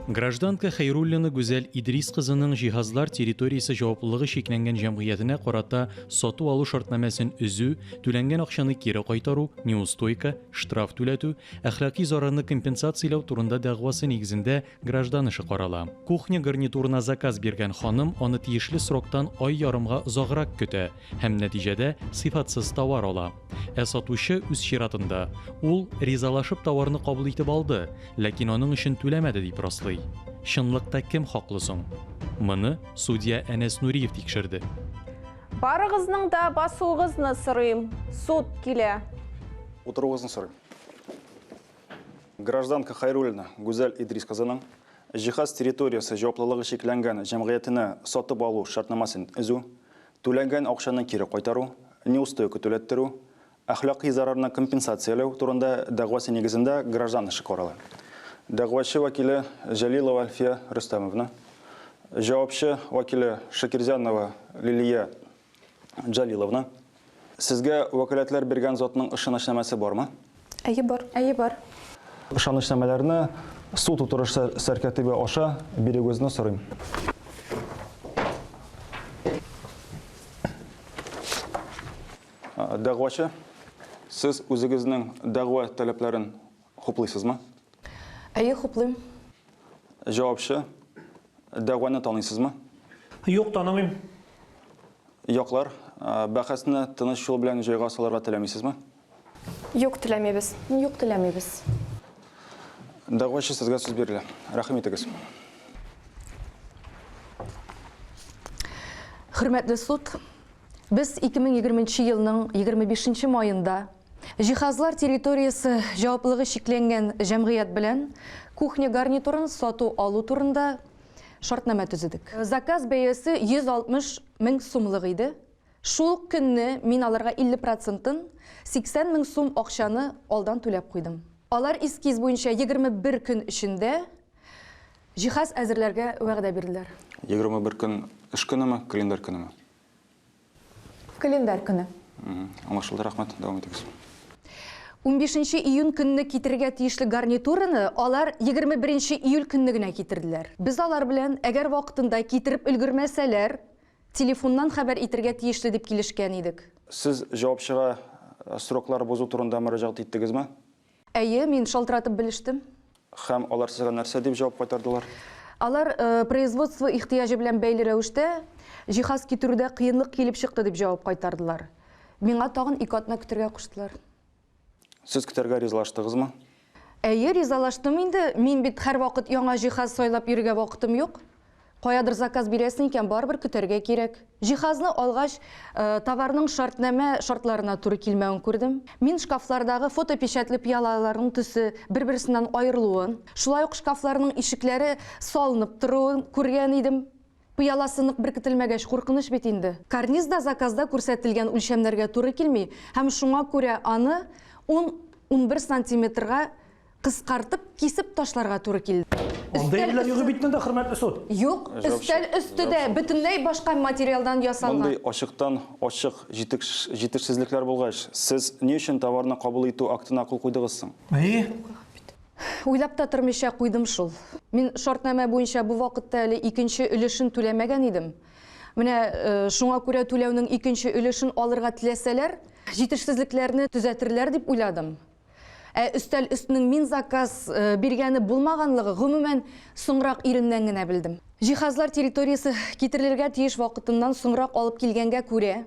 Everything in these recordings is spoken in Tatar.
Гражданка Хәйруллина Гүзәл Идрис кызының Җиһазлар территориясе җаваплылыгы чикләнгән җәмгыятенә карата сату-алу шартнамәсен өзү, түләнгән акчаны кире кайтару, неустойка, штраф түләтү, әхлаки зарарны компенсацияләү турында дәгъвасы нигезендә граждан эше карала. Кухня гарнитурына заказ биргән ханым аны тиешле сроктан ай ярымга озаграк көтә һәм нәтиҗәдә сыйфатсыз товар ала. Ә сатучы үз чиратында, ул ризалашып товарны кабул итеп алды, ләкин аның өчен түләмәде дип раслый. Чынлыкта кем хаклы соң? Моны судья Әнәс Нуриев тикшерде. Барыгызның да басуыгызны сорыйм, суд килә. Утыруыгызны сорыйм. Гражданка Хайруллина Гүзәл Идрис кызының Җиһаз территориясе җаваплылыгы чикләнгән җәмгыятенә сатып алу шартнамасын өзү, Түләнгән акчаны кире кайтару, неустойка түләттерү, әхлакый зарарны компенсацияләү турында дәгъвасы нигезендә граждан эше карала. Дәгъвачы вәкиле Җәлилова Әлфия Рөстәмовна, җавапчы вәкиле Шакирзянова Лилия Джалиловна. Сезгә вәкаләтләр биргән затның ышанычнамәсе бармы? Әйе, бар. Әйе, бар. Ышанычнамәләрне суд утырышы сәркәтибе аша бирүегезне сорыйм. Дәгъвачы, сез үзегезнең дәгъва таләпләрен хуплыйсызмы? Әйе, хуплыйм. Җавапчы, дәгъваны таныйсызмы? Юк, танымыйм. Яклар, бәхәсне тыныч юл белән җайга салырга теләмисезме? Юк, теләмибез. Юк, теләмибез. Дәгъвачы, сезгә сүз бирелә. Рәхим итегез. Хөрмәтле суд, без 2020 елның 25 маенда Җиһазлар территориясе җаваплылыгы чикләнгән җәмгыять белән кухня гарнитурын сату-алу турында шартнамә төзедек. Заказ бәясе 160 мең сумлык иде. Шул ук көнне мин аларга 50 процентын, 80 мең сум акчаны алдан түләп куйдым. Алар эскиз буенча 21 көн эчендә җиһаз әзерләргә вәгъдә бирделәр. 21 көн эш көнеме, календарь көнеме? Календарь көне. Аңлашылды, рәхмәт, дәвам итегез. Унбишенче июнь көнне китерергә тиешле гарнитураны алар 21 июль көнне генә китерделәр. Без алар белән, әгәр вакытында китереп өлгермәсәләр, телефоннан хәбәр итергә тиешле дип килешкән идек. Сез җавапчыга сроклар бозу турында мөрәҗәгать иттегезме? Әйе, мин шалтыратып белештем. Һәм алар сезгә нәрсә дип җавап кайтардылар? Алар производство ихтыяҗы белән бәйле рәвештә җиһаз китерүдә кыенлык килеп чыкты дип җавап кайтардылар. Миңа тагын ике атна көтәргә куштылар. Сез көтәргә ризалаштыгызмы? Әйе, ризалаштым инде. Мин бит һәрвакыт яңа җиһаз сайлап йөрергә вакытым юк. Каядыр заказ бирәсең икән, барыбер көтәргә кирәк. Җиһазны алгач, товарның шартнамә шартларына туры килмәвен күрдем. Мин шкафлардагы фотопечатьле пыялаларның төсе бер-берсеннән аерылуын, шулай ук шкафларның ишекләре салынып торуын күргән идем. Пыяласы нык беркетелмәгәч, куркыныч бит инде. Карниз да заказда күрсәтелгән үлчәмнәргә туры килми һәм шуңа күрә аны ун-унбер сантиметрга Кыскартып, кисеп ташларга туры килде. Андый әйберләр юк бит монда, хөрмәтле суд. Юк, өстәл өсте дә бөтенләй башка материалдан ясалган. Мондый ачыктан ачык җитешсезлекләр булгач, сез ни өчен товарны кабул итү актына кул куйдыгыз соң? Әйе. Уйлап та тормыйча куйдым шул. Мин шартнамә буенча бу вакытта әле икенче өлешен түләмәгән идем. Менә шуңа күрә түләүнең икенче өлешен алырга теләсәләр, җитешсезлекләрне төзәтерләр дип уйладым. Ә өстәл өстенең мин заказ биргәне булмаганлыгы, гомумән, соңрак иремнән генә белдем. Җиһазлар территориясе китерелергә тиеш вакытыннан соңрак алып килгәнгә күрә,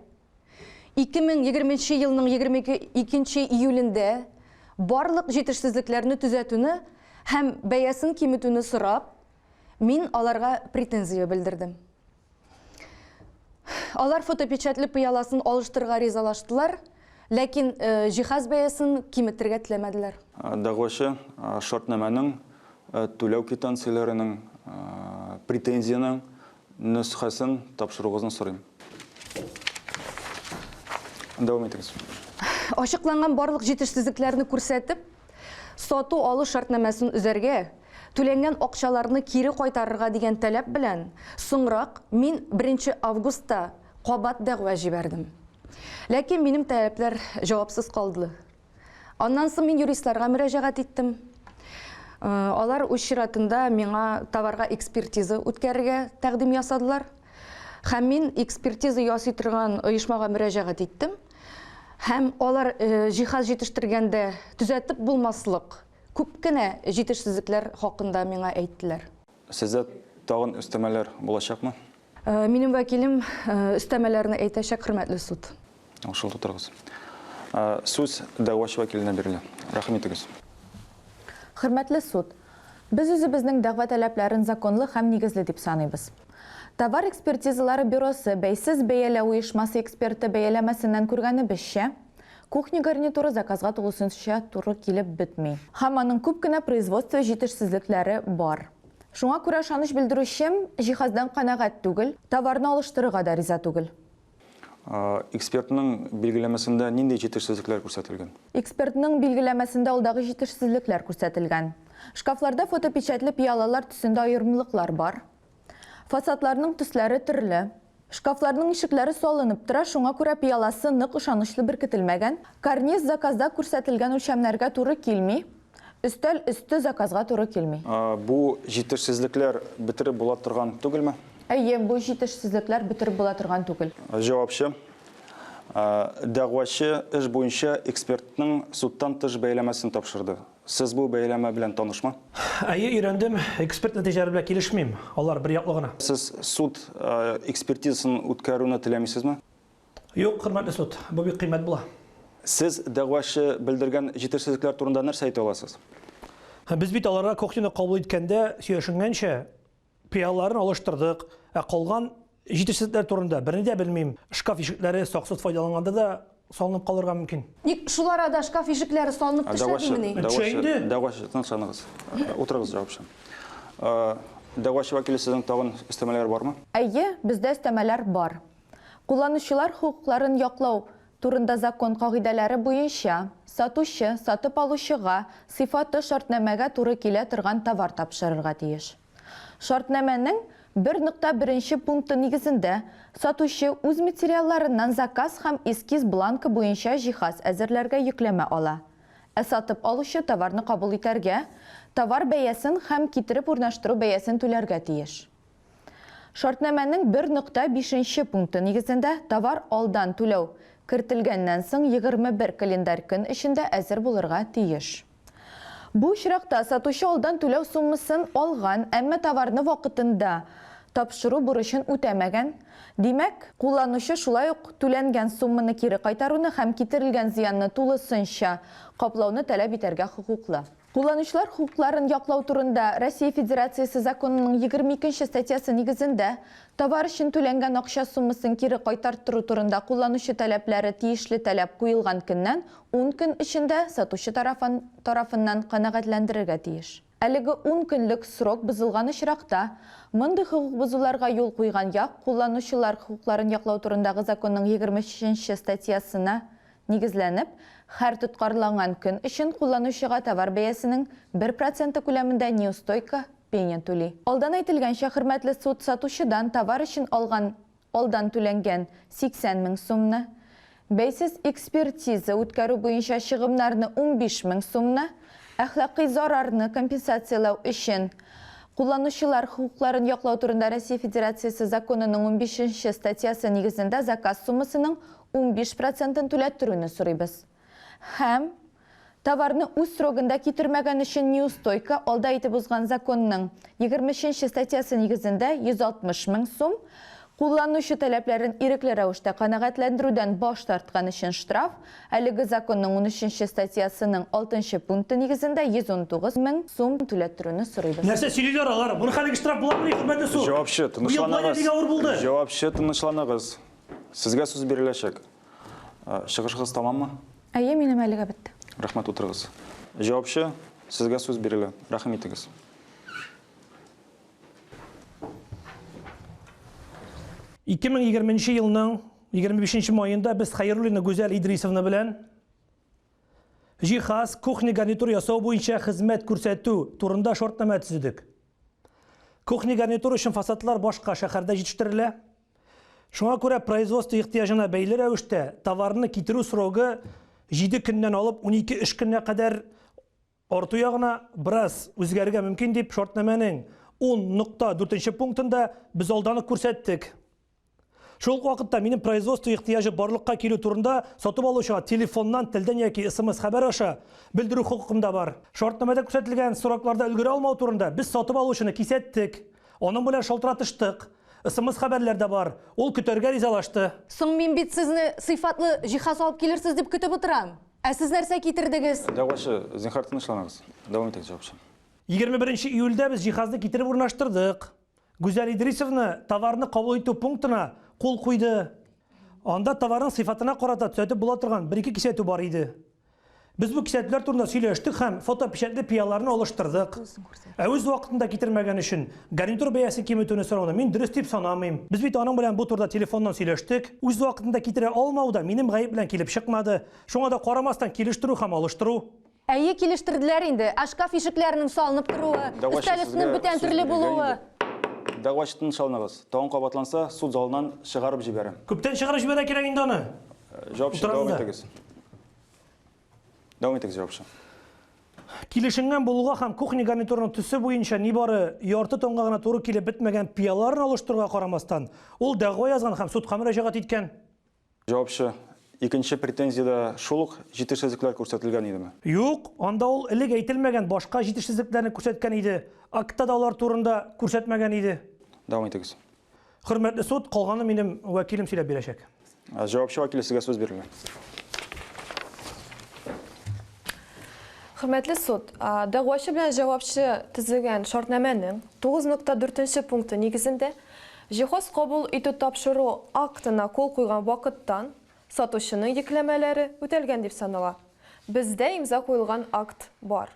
2020 нче елның 22 нче июлендә барлык җитешсезлекләрне төзәтүне һәм бәясен киметүне сорап, мин аларга претензия белдердем. Алар фотопечатьле пыяласын алыштырырга ризалаштылар, ләкин җиһаз бәясен киметергә теләмәделәр. Дәгъвачы шартнамәнең, түләү квитанцияләренең, претензиянең нөсхәсен тапшыруыгызны сорыйм. Дәвам итегез. Ачыкланган барлык җитешсезлекләрне күрсәтеп, сату-алу шартнамәсен өзәргә, Түләнгән акчаларны кире кайтарырга дигән таләп белән, соңрак мин беренче августта кабат дәгъва җибәрдем. Ләкин минем таләпләр җавапсыз калды. Аннан соң мин юристларга мөрәҗәгать иттем. Алар үз чиратында миңа товарга экспертиза үткәрергә тәкъдим ясадылар. Һәм мин экспертиза ясый торган оешмага мөрәҗәгать иттем. Һәм алар җиһаз җитештергәндә төзәтеп булмаслык күп кенә җитешсезлекләр хакында миңа әйттеләр. Сездә тагын өстәмәләр булачакмы? Минем вәкилем өстәмәләрне әйтәчәк, хөрмәтле суд. Аңлашылды, утырыгыз. Сүз дәгъвачы вәкиленә бирелә. Рәхим итегез. Хөрмәтле суд, без үзебезнең дәгъва таләпләрен законлы һәм нигезле дип саныйбыз. Товар экспертизалары бюросы бәйсез бәяләү оешмасы эксперты бәяләмәсеннән күргәнебезчә, кухня гарнитуры заказга тулысынча туры килеп бетми. Һәм аның күп кенә производство җитешсезлекләре бар. Шуңа күрә ышаныч белдерүчем җиһаздан канәгать түгел, товарны алыштырырга да риза түгел. Экспертның билгеләмәсендә нинди җитешсезлекләр күрсәтелгән? Экспертның билгеләмәсендә алдагы җитешсезлекләр күрсәтелгән. Шкафларда фотопечатьле пыялалар төсендә аерымлыклар бар. Фасадларның төсләре төрле. Шкафларның ишекләре салынып тора, шуңа күрә пыяласы нык ышанычлы беркетелмәгән. Карниз заказда күрсәтелгән үлчәмнәргә туры килми. Өстәл өсте заказга туры килми. Бу җитешсезлекләр бетереп була торган түгелме? Әйе, бу җитешсезлекләр бетереп була торган түгел. Җавапчы. Дәгъвачы эш буенча экспертның судтан тыш бәяләмәсен тапшырды. Сез бу бәяләмә белән танышмы? Әйе, өйрәндем. Эксперт нәтиҗәләре белән килешмим. Алар бер яклы гына. Сез суд экспертизасын үткәрүне теләмисезме? Юк, хөрмәтле суд, бу бик кыйммәт була. Сез дәгъвачы белдергән җитешсезлекләр турында нәрсә әйтә аласыз? Без бит аларга кухняны кабул иткәндә сөйләшенгәнчә, Пыялаларын алыштырдык, ә калган җитешсезлекләр турында берни дә белмим. Шкаф ишекләре саксыз файдаланганда да салынып калырга мөмкин. Ник шул арада шкаф ишекләре салынып төшә димени? Төшә инде. Дәгъвачы, тынычланыгыз. Утырыгыз, җавапчы. Дәгъвачы вәкиле, сезнең тагын өстәмәләр бармы? Әйе, бездә өстәмәләр бар. Кулланучылар хокукларын яклау турында закон кагыйдәләре буенча, сатучы сатып алучыга сыйфаты шартнамәгә туры килә торган товар тапшырырга тиеш. Шартнамәнең бер нокта беренче пункты нигезендә, сатучы үз материалларыннан заказ һәм эскиз бланкы буенча җиһаз әзерләргә йөкләмә ала, ә сатып алучы товарны кабул итәргә, товар бәясен һәм китереп урнаштыру бәясен түләргә тиеш. Шартнамәнең бер нокта бишенче пункты нигезендә, товар алдан түләү кертелгәннән соң 21 календарь көн эчендә әзер булырга тиеш. Бу очракта сатучы алдан түләү суммасын алган, әмма товарны вакытында тапшыру бурычын үтәмәгән. Димәк, кулланучы шулай ук түләнгән сумманы кире кайтаруны һәм китерелгән зыянны тулысынча каплауны таләп итәргә хокуклы. Кулланучылар хокукларын яклау турында Россия Федерациясе законының 22 нче статьясы нигезендә, товар өчен түләнгән акча суммасын кире кайтарттыру турында кулланучы таләпләре тиешле таләп куелган көннән ун көн эчендә сатучы тарафан тарафыннан канәгатьләндерергә тиеш. Әлеге ун көнлек срок бозылган очракта, мондый хокук бозуларга юл куйган як Кулланучылар хокукларын яклау турындагы законның 23 нче статьясына нигезләнеп, һәр тоткарланган көн өчен кулланучыга товар бәясенең бер проценты күләмендә неустойка, пеня түли. Алдан әйтелгәнчә, хөрмәтле суд сатучыдан товар өчен алган алдан түләнгән 80 мең сумны, бәйсез экспертиза үткәрү буенча чыгымнарны 15 мең сумны, әхлакый зарарны компенсацияләү өчен Кулланучылар хокукларын яклау турында Россия Федерациясе законының унбишенче статьясы нигезендә заказ суммасының 15 процентын түләттерүне сорыйбыз. Һәм товарны үз срогында китермәгән өчен неустойка, алда әйтеп узган законның 23 нче статьясы нигезендә 160 мең сум, кулланучы таләпләрен ирекле рәвештә канәгатьләндерүдән баш тарткан өчен штраф, әлеге законның 13 нче статьясының 6 нчы пункты нигезендә 119 мең сум түләттерүне сорыйбыз. Нәрсә сөйлиләр алар? Моны хәлеге штраф буламыни, хөрмәтле суд? Җавапчы, Быел болай да тынычланыгыз. бик авыр булды. Җавапчы, тынычланыгыз. Сезгә сүз биреләчәк. Чыгышыгыз тәмаммы? Әйе, минем әлегә бетте. Рәхмәт, утырыгыз. Җавапчы, сезгә сүз бирелә. Рәхим итегез. 2020 елның 25 маенда без Хәйруллина Гүзәл Идрисовна белән җиһаз, кухня гарнитур ясау буенча хезмәт күрсәтү турында шартнамә төзедек. Кухня гарнитур өчен фасадлар башка шәһәрдә җитештерелә. Шуңа күрә производство ихтыяҗына бәйле рәвештә товарны китерү срогы 7 көннән алып 12 эш көненә кадәр арту ягына бераз үзгәрергә мөмкин дип шартнамәнең 10.4 нче пунктында без алдан ук күрсәттек. Шул ук вакытта минем производство ихтыяҗы барлыкка килү турында сатып алучыга телефоннан, телдән яки СМС-хәбәр аша белдерү хокукым да бар. Шартнамәдә күрсәтелгән срокларда өлгерә алмау турында без сатып алучыны кисәттек, аның белән шалтыратыштык. СМС-хәбәрләр дә бар. Ул көтәргә ризалашты. Соң мин бит сезне сыйфатлы җиһаз алып килерсез дип көтеп утырам. Ә сез нәрсә китердегез? Дәгъвачы, зинһар тынычланыгыз. Дәвам итегез, җавапчы. 21 нче июльдә без җиһазны китереп урнаштырдык. Гүзәл Идрисовна товарны кабул итү пунктына кул куйды. Анда товарның сыйфатына карата төзәтеп була торган бер-ике кисәтү бар иде. Без бу кисәтүләр турында сөйләштек һәм фотопечатьле пыялаларны алыштырдык. Ә үз вакытында китермәгән өчен гарнитур бәясен киметүне сорауны мин дөрес дип санамыйм. Без бит аның белән бу турыда телефоннан сөйләштек. Үз вакытында китерә алмау да минем гаеп белән килеп чыкмады. Шуңа да карамастан, килештерү һәм алыштыру. Әйе, килештерделәр инде. Ә шкаф ишекләренең салынып торуы, Дәгъвачы, өстәл өстенең сезгә бүтән сүз төрле бирелгән булуы. инде. Дәгъвачы, тынычланыгыз. Тагын кабатланса, суд залыннан чыгарып җибәрәм. Күптән чыгарып җибәрә кирәк инде аны. Җавапчы, Утырам дәвам да. итегез. Дәвам итегез, җавапчы. Килешенгән булуга һәм кухня гарнитурының төсе буенча нибары ярты тонга гына туры килеп бетмәгән пыялаларын алыштыруга карамастан, ул дәгъва язган һәм судка мөрәҗәгать иткән. Җавапчы, Икенче претензиядә шул ук җитешсезлекләр күрсәтелгән идеме? Юк, анда ул элек әйтелмәгән башка җитешсезлекләрне күрсәткән иде, актта да алар турында күрсәтмәгән иде. Дәвам итегез. Хөрмәтле суд, калганын минем вәкилем сөйләп бирәчәк. Җавапчы вәкиле, сезгә сүз бирелә. Хөрмәтле суд, дәгъвачы белән җавапчы төзегән шартнамәнең 9.4 нче пункты нигезендә, Җиһаз кабул итү-тапшыру актына кул куйган вакыттан сатучының йөкләмәләре үтәлгән дип санала. Бездә имза куелган акт бар.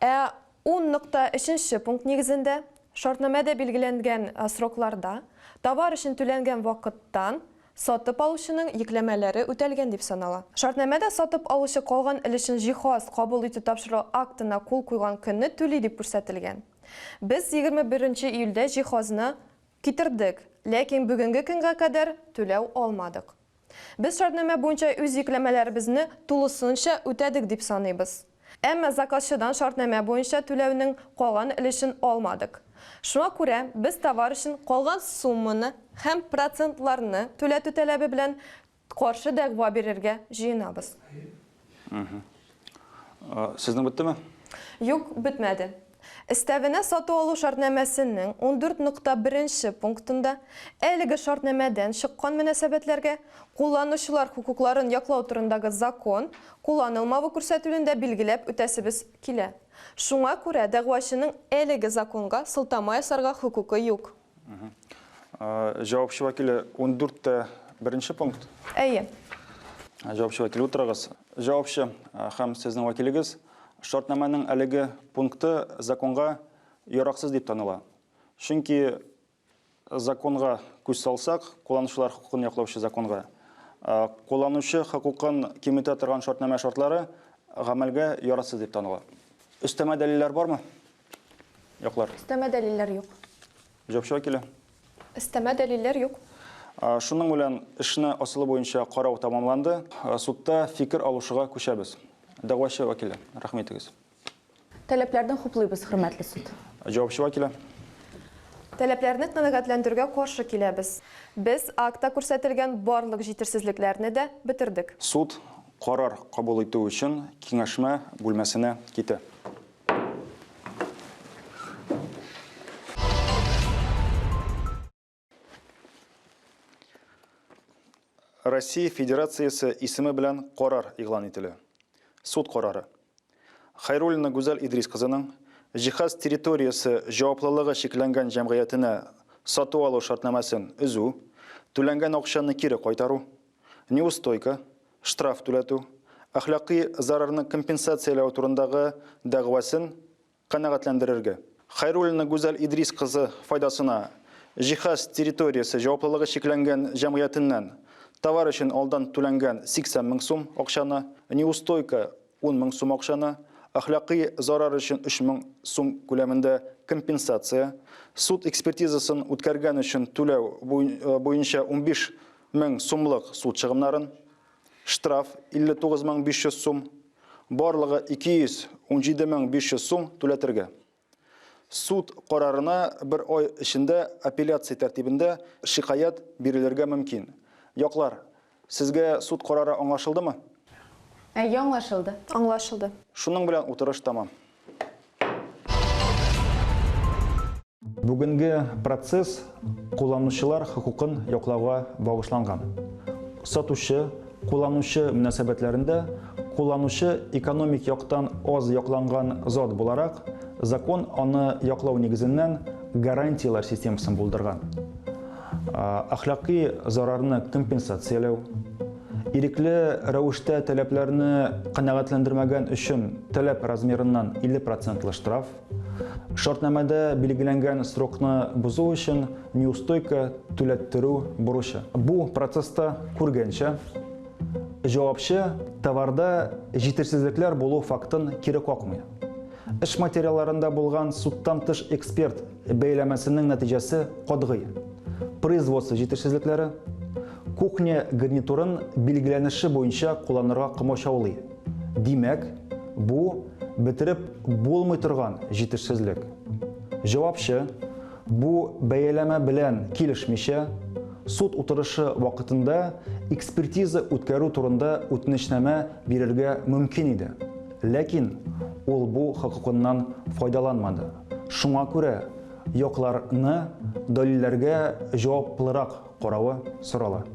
Ә 10.3 нче пункт нигезендә, шартнамәдә билгеләнгән срокларда товар өчен түләнгән вакыттан сатып алучының йөкләмәләре үтәлгән дип санала. Шартнамәдә сатып алучы калган өлешен җиһаз кабул итү-тапшыру актына кул куйган көнне түли дип күрсәтелгән. Без 21 нче июльдә җиһазны китердек, ләкин бүгенге көнгә кадәр түләү алмадык. Без шартнамә буенча үз йөкләмәләребезне тулысынча үтәдек дип саныйбыз. Әмма заказчыдан шартнамә буенча түләүнең калган өлешен алмадык. Шуңа күрә без товар өчен калган сумманы һәм процентларны түләтү таләбе белән Каршы дәгъва бирергә җыенабыз. Сезнең беттеме? Юк, бетмәде. Өстәвенә сату-алу шартнамәсенең 14.1 нче пунктында әлеге шартнамәдән чыккан мөнәсәбәтләргә кулланучылар хокукларын яклау турындагы закон кулланылмавы күрсәтелүен дә билгеләп үтәсебез килә. Шуңа күрә дәгъвачының әлеге законга сылтама ясарга хокукы юк. Җавапчы вәкиле 14 тә беренче пункт. Әйе. Җавапчы вәкиле утырыгыз. Җавапчы һәм сезнең вәкилегез шартнамәнең әлеге пункты законга яраксыз дип таныла. Чөнки законга күз салсак, кулланучылар хокукын яклаучы законга, кулланучы хокукын киметә торган шартнамә шартлары гамәлгә яраксыз дип таныла. Өстәмә дәлилләр бармы? Яклар. Өстәмә дәлилләр юк. Җавапчы вәкиле. Өстәмә дәлилләр юк. Шуның белән эшне асылы буенча карау тәмамланды. Судта фикер алышуга күчәбез. Дәгъвачы вәкиле, рәхим итегез. Таләпләрне хуплыйбыз, хөрмәтле суд. Җавапчы вәкиле. Таләпләрне канәгатьләндерүгә каршы киләбез. Без актта күрсәтелгән барлык җитешсезлекләрне дә бетердек. Суд карар кабул итү өчен киңәшмә бүлмәсенә китә. Россия Федерациясе исеме белән карар игълан ителә. Суд карары. Хайруллина Гүзәл Идрис кызының Җиһаз территориясе җаваплылыгы чикләнгән җәмгыятенә сату-алу шартнамәсен өзү, түләнгән акчаны кире кайтару, неустойка, штраф түләтү, әхлакый зарарны компенсацияләү турындагы дәгъвасын канәгатьләндерергә. Хәйруллина Гүзәл Идрис кызы файдасына Җиһаз территориясе җаваплылыгы чикләнгән җәмгыятеннән товар өчен алдан түләнгән 80 мең сум акчаны, неустойка 10 мең сум акчаны, әхлакый зарар өчен 3 мең сум күләмендә компенсация, суд экспертизасын үткәргән өчен түләү буенча 15 мең сумлык суд чыгымнарын, штраф 59 500 сум. барлыгы 217 мең 500 сум түләтергә. Суд карарына бер ай эчендә апелляция тәртибендә шикаять бирелергә мөмкин. Яклар, сезгә суд карары аңлашылдымы? Әйе, аңлашылды. Аңлашылды. Шуның белән утырыш тәмам. Бүгенге процесс кулланучылар хокукын яклауга багышланган. Сатучы, кулланучы мөнәсәбәтләрендә кулланучы экономик яктан аз якланган зат буларак, закон аны яклау нигезеннән гарантияләр системасын булдырган. Әхлакый зарарны компенсацияләү, ирекле рәвештә таләпләрне канәгатьләндермәгән өчен таләп размерыннан 50 процентлы штраф, Шартнамәдә билгеләнгән срокны бозу өчен неустойка түләттерү бурычы. Бу процесста күргәнчә, җавапчы товарда җитешсезлекләр булу фактын кире какмый. Эш материалларында булган судтан тыш эксперт бәяләмәсенең нәтиҗәсе катгый. Производство җитешсезлекләре кухня гарнитурын билгеләнеше буенча кулланырга комачаулый. Димәк, бу бетереп булмый торган җитешсезлек. Җавапчы, бу бәяләмә белән килешмичә, суд утырышы вакытында экспертиза үткәрү турында үтенечнамә бирергә мөмкин иде. Ләкин ул бу хокукыннан файдаланмады. Шуңа күрә якларны далилләргә җаваплырак каравы сорала.